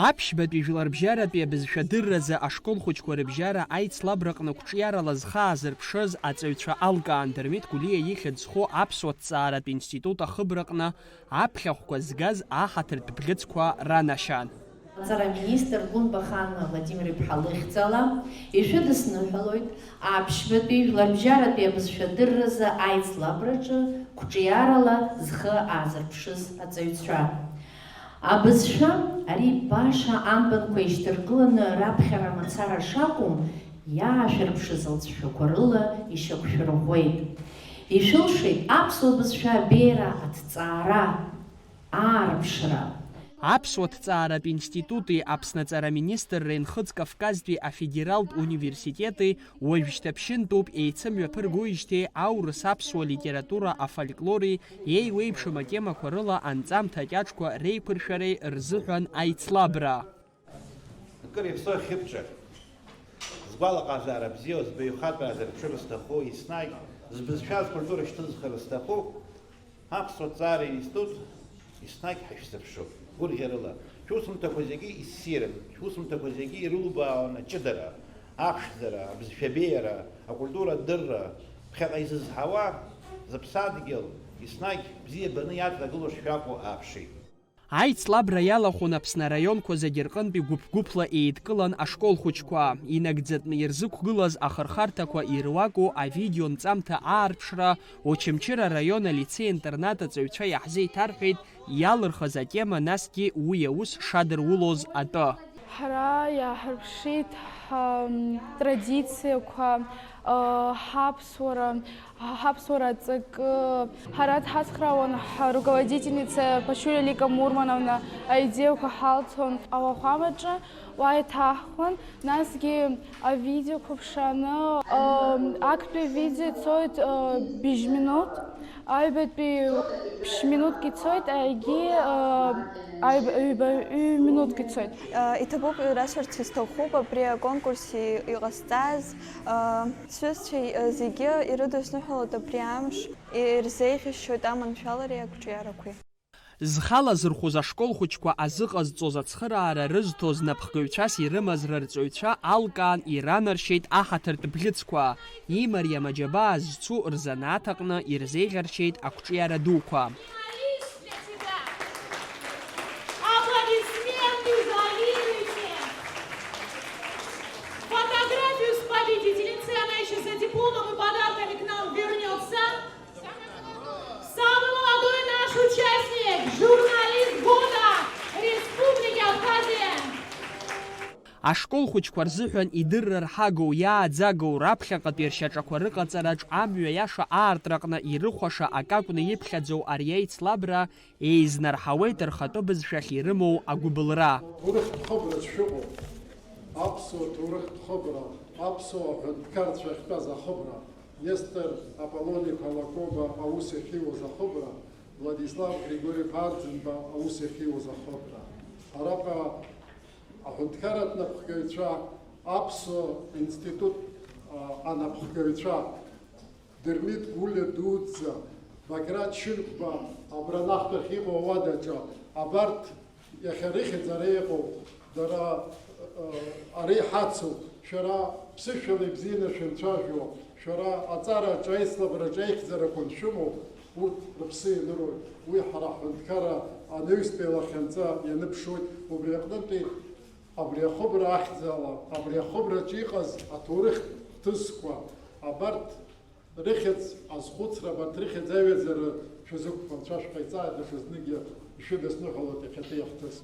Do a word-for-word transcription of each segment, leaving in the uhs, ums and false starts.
Аԥшьбатәи жәларбжьаратәи абызшәа дырразы ашкол хәыҷқәа рыбжьара аицлабраҟны қәҿиарала зхы аазырԥшыз аҵаҩцәа алкаан Дырмит Гәлиа ихьӡ зху аԥсуа-ҭҵааратә институт ахыбраҟны аԥхьахәқәа згаз аҳаҭыртә бӷьыцқәа ранашьан. Аҵара аминистр Гәынба Ханна Владимир-иԥҳа лыхьӡала ишәыдысныҳәалоит аԥшьбатәи жәларбжьаратәи абызшәа дырразы аицлабраҿы қәҿиарала зхы аазырԥшыз аҵаҩцәа. Абызшәа ари баша анбанқәа ишьҭаргыланы раԥхьара мацара шакәу иаашәырԥшыз алҵшәақәа рыла ишьақәшәырӷәӷәеит. Ишәылшеит аԥсуа бызшәа абеиара, аҭҵаара, аарԥшра. Аԥсуа ҭҵааратә институти Аԥсны аҵара министрреи Нхыҵ Кавказтәи афедералтә университети уажәшьҭа ԥшьынтәуп еицымҩаԥыргоижьҭеи аурыс аԥсуа литература афольклори еиуеиԥшым атемақәа рыла анҵамҭа акьаҿқәа реиқәыршәареи рзыҳәан аицлабра. Акыр иаԥсоу ахьыбҿы. Згәалаҟазаара бзиоу, збаҩхатәра азырԥшыр сҭаху, еснагь збызшәа зкультура шьҭызхыр сҭаху, аԥсуа ҭҵаара институт еснагь ҳашәзыԥшуп, гәырӷьарыла. Шәусумҭақәа зегьы иссирын, шәусумҭақәа зегьы ирылубаауан аҷыдара, аԥшӡара, абызшәа абеиара, акультура адырра, ԥхьаҟа изызҳауа зыԥсадгьыл еснагь бзиа баны иаҵагылоу шшәакәу ааԥшит. Аицлабра иалахәын Аԥсны араионқәа зегьы рҟынтәи гәыԥ-гәыԥла еидкылан ашкол хәыҷқәа, инагӡатәны ирзықәгылаз ахырхарҭақәа ируаку авидео нҵамҭа аарԥшра, Очамчыра араион алицеи-интернат аҵаҩцәа иаҳзеиҭарҳәеит иалырхыз атема, насгьы уи аус шадырулоз атәы. Ҳара иааҳарԥшит ҳтрадициақәа, ҳаԥсуара, ҳаԥсуара аҵакы. Ҳара дҳацхраауан ҳруководительница Пачулиа Лика Мурмановна, аидеиақәа ҳалҵуан ауахәамаҿы, уа иҭаҳхуан, насгьы авидеоқәа ԥшааны, актәи авидео ицоит быжь минуҭ. Аҩбатәи ԥшь минуҭк ицоит, егьи, а, аҩба-, ҩба-, ҩ-минуҭк ицоит. Иҭабуп, расҳәарц исҭахуп абри аконкурс и-, иҟасҵаз, а, сҩызцәа, а, зегьы ирыдысныҳәалоит абри амш, ирзеиӷьасшьоит аманшәалареи ақәҿиарақәеи. Зхала зырхәыз ашкол хәыҷқәа азыҟазҵоз ацхыраара рызҭоз напхгаҩцәас ирымаз рырҵаҩцәа алкаан иранаршьеит аҳаҭыртә бӷьыцқәа. Имариам аџьабаа зцу рзанааҭ аҟны ирзеиӷьаршьеит ақәҿиара дуқәа. Аплодисменты, завидуйте! Фотографию с победительницей, она ещё за дипломом и подарками к нам вернётся. Самый молодой наш участник, журналист года Республики Абхазия. Ашкол хәыҷқәа рзыҳәан идырра рҳагоу, иааӡагоу, раԥхьаҟатәи ршьаҿақәа рыҟаҵараҿ амҩа иаша аартраҟны ирыхәаша акакәны иԥхьаӡоу ари аицлабра еизнарҳауеит рхатәы бызшәахь ирымоу агәыбылра. Ҭоурыхтә хыбра шәыҟоуп, аԥсуа ҭоурыхтә хыбра, аԥсуа аҳәынҭқарцәа ахьтәаз ахыбра, Нестор Аполлон-иԥа Лакоба аус иахьиуаз ахыбра, Владислав Григорьев Арӡынба аус иахьиуаз ахыбра. Араҟа аҳәынҭқарратә напхгаҩцәа, аԥсуа институт, а, анапхгаҩцәа, Дырмит Гәлиа дуӡӡа, Баграт Шьынқәба, абра анахьтә ахь иҟоу ауадаҿы, абарҭ иахьа рыхьӡ ара иҟоуп, дара, э, ара иҳацуп, шәара ԥсышәала ибзианы шәынцәажәо, шәара аҵараҿы, аицлабраҿы аихьӡарақәа аншәымоу, урҭ рыԥсы ианыруеит. Уи ҳара ҳҳәынҭқарра анаҩстәи алахьынҵа ианыԥшуеит, убри аҟнытәи абри ахыбра ахьӡала, абри ахыбраҿы иҟаз аҭоурых хҭысқәа, абарҭ рыхьӡ азхәыцра, абарҭ рыхьӡ аҩаӡара шәазықәԥо, Анцәа шәҟаиҵааит, даҽазныкгьы ишәыдысныҳәалоит иахьатәи ахҭыс.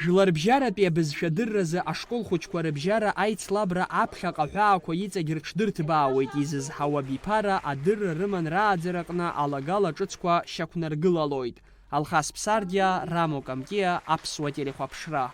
Жәларбжьаратәи абызшәа дырразы ашкол хәыҷқәа рыбжьара аицлабра аԥхьаҟа аҳәаақәа иҵегь рыҽдырҭбаауеит, изызҳауа абиԥара адырра рыман рааӡараҟны алагала ҿыцқәа шьақәнаргылалоит. Алхас Ԥсардиа, Рамо Камкиа, Аԥсуа телехәаԥшра.